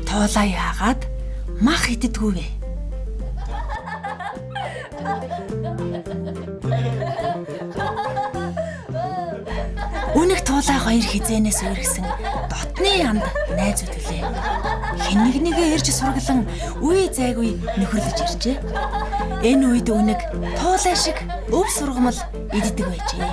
Туулай яагаад мах иддэггүй вэ? Үнэг туулай хоёр хизээнээс үргэсэн дотны янд найзууд үлээ. Хэн нэг нэгэ ирж сургалан үе зайгүй нөхөрлөж иржээ. Энэ үед үнэг туулай шиг өв сургамал иддэг байжээ.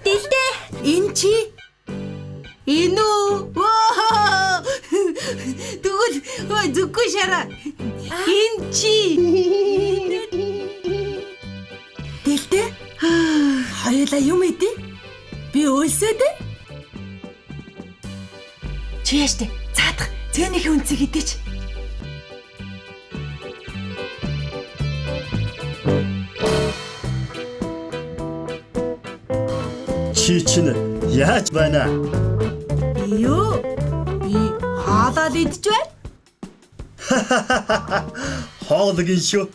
Дэлдэ энэ чи Энэ үү? Тэгвэл зүггүй шараа. Энэ чи. Дэлдэ хоёулаа юм идэ? Би өлсөөд. Чи яаштай цаадах цээнийхээ үнцийг идээч. Чи чинь яаж байна? Юу? Би хоолоо идэж байна. Хоол гин шүү.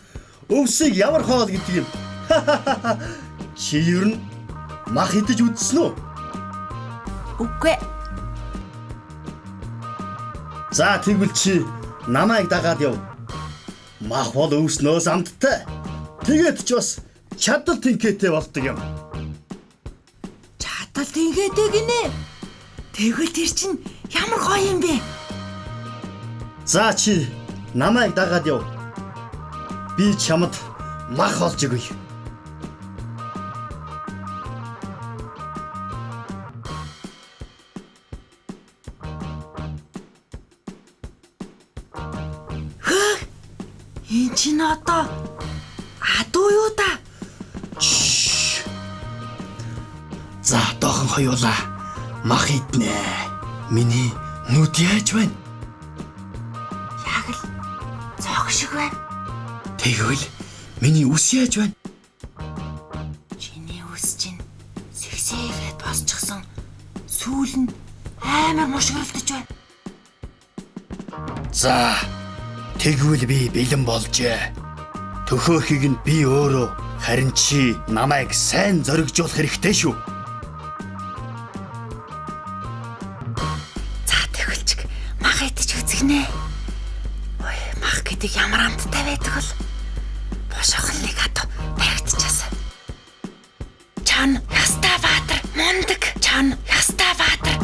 Өвсийг ямар хоол гэдэг юм? Чи ер нь мах идэж үзсэн үү? Үгүй. За тэгвэл чи намайг дагаад яв. Мах бол өвснөөс амттай. Тэгээд ч бас чадал тэнхээтэй болдог юм. Чадал тэнхээтэй гинэ. Тэгвэл тэр чинь ямар гоё юм бэ? За чи намайг дагаад яв. Би чамд мах олж өгье. Хөөх! Энэ чинь одоо адуу юу та? За доохон хоёулаа мах иднэ. Миний нүд яаж байна? Яг л цог шиг байна. Тэгвэл миний үс яаж байна? Чиний үс чинь сэгсээгээд босчихсон. Сүүл нь амар мушгиралдаж байна. За тэгвэл би бэлэн болжээ. Төхөөхийг нь би өөрөө, харин чи намайг сайн зоригжуулах хэрэгтэй шүү. За тэгвэл мах идэж үзгэнэ. Ой, мах гэдэг ямар амттай байдаг бол. Бошохон нэг адуу баригдчихсан. Чан Яста Баатар мундаг. Чан Яста Баатар.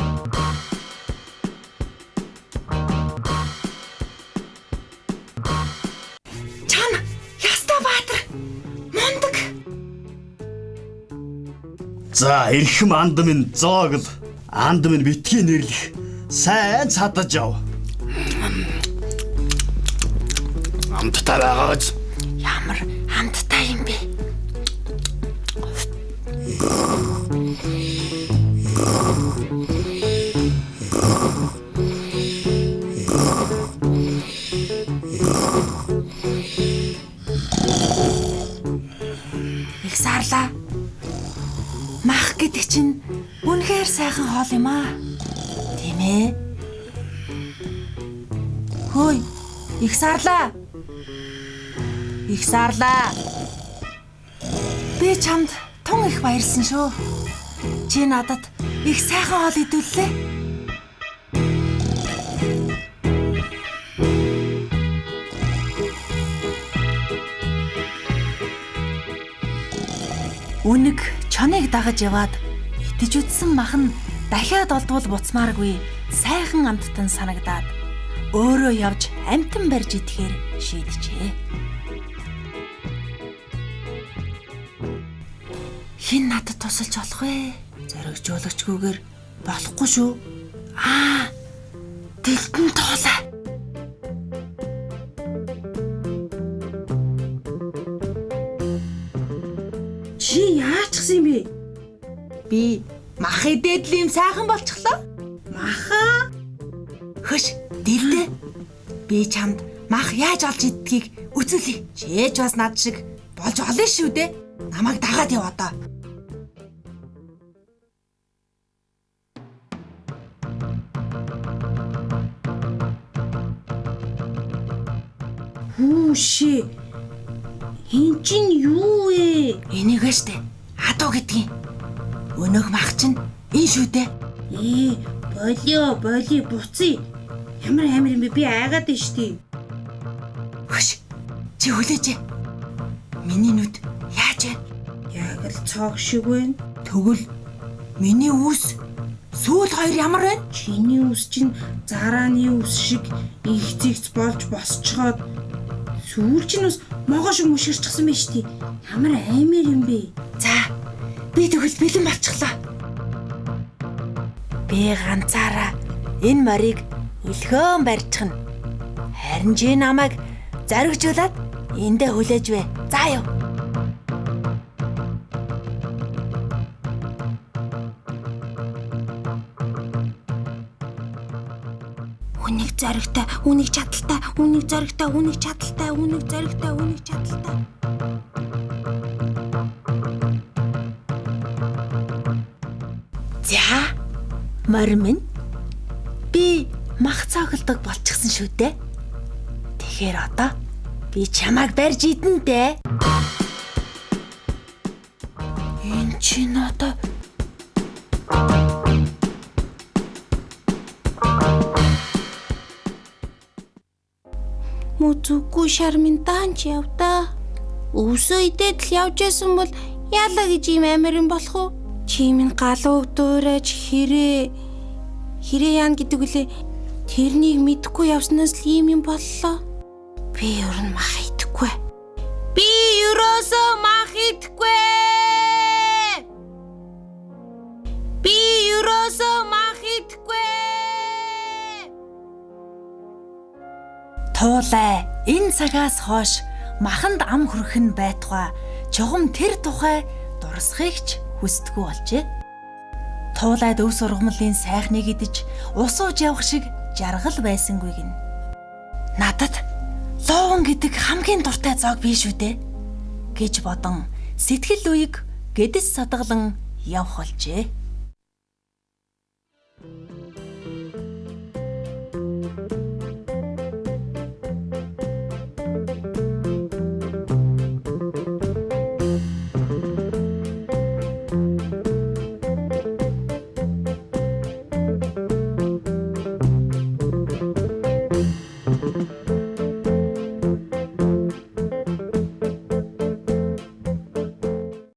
Чан Яста Баатар мундаг. За эрхэм анд минь зоогл. Анд минь битгий нэрлэх. Сайн цадаж яв. Амттай байгаач. Ямар амттай юм бэ? Их сарлаа. Мах гэдэг чинь үнэхээр сайхан хоол юм аа. Тийм ээ? Хөөй, их сарлаа. Их сарлаа. Би чамд тун их баярлсан шүү. Чи надад их сайхан хоол идүүллээ. Үнэг чоныг дагаж яваад идэж үтсэн мах нь дахиад олдвол буцмааргүй сайхан амттан санагдаад өөрөө явж амтан барьж идэхээр шийджээ. Хэн надад тусалж болох вэ? Зоригжуулагчгүйгээр болохгүй шүү. Аа, дэлтэн туулай. Чи яачихсан юм бэ? Би мах идээд л юм сайхан болчихлоо. Маха? Хөш, дэлдэ. Би чамд мах яаж олж иддгийг үзүүлье. Чээж бас над шиг болж олно шүү дээ. Намайг дагаад яв одоо. Хүүшээ. Эн чинь юу вэ? Энийг ээ штэ. Адуу гэдгийг. Өнөөх мах чинь энэ шүү дээ. Болио, боли буцъя. Ямар амар юм бэ? Би айгаад байна штэ. Хөш. Чи хүлээж. Миний нүд яаж вэ? Яг л цог шиг байна. Тэгвэл миний үс сүүл хоёр ямар байна? Чиний үс чинь зарааны үс шиг их зэгц болж босчхоод сүүл чинь ус могоо шиг мөшгөрчихсэн байж тээ. Ямар аймаар юм бэ? За, би тэгвэл бэлэн болчихлоо. Би ганцаараа энэ морийг өлхөөн барьчихна. Харин чи намайг зоригжуулаад эндээ хүлээж вэ. За юу. Үнийг зоригтой, үнийг чадaltaй, үнийг зоригтой, үнийг чадaltaй, үнийг зоригтой, үнийг чадaltaй. За, морь минь. Би мах цоохолдог болчихсон шүү дээ. Тэгэхээр одоо би чамайг барьж идэн дээ. Энэ чинь одоо Зүггүй шар минь даанч явдаа. Өвсөө идээд л явж байсан бол яалаа гэж ийм амар юм болох уу? Чи минь галууг дуурайж хэрээ яана гэдэг үлээ. Тэрнийг мэдэхгүй явснаас л ийм юм боллоо. Би ер нь мах идэхгүй. Би ерөөсөө мах идэхгүй. Би ерөөсөө мах идэхгүй. Туулай энэ цагаас хойш маханд ам хүрэх нь байтугай чухам тэр тухай дурсахыг ч хүсдэггүй болжээ. Туулайд өв сургамлын сайхныг идэж ус ууж явах шиг жаргал байсангүй гин. Надад лууван гэдэг хамгийн дуртай зоог биш үү дээ гэж бодон сэтгэл үеиг гэдэс садгалан явах болжээ.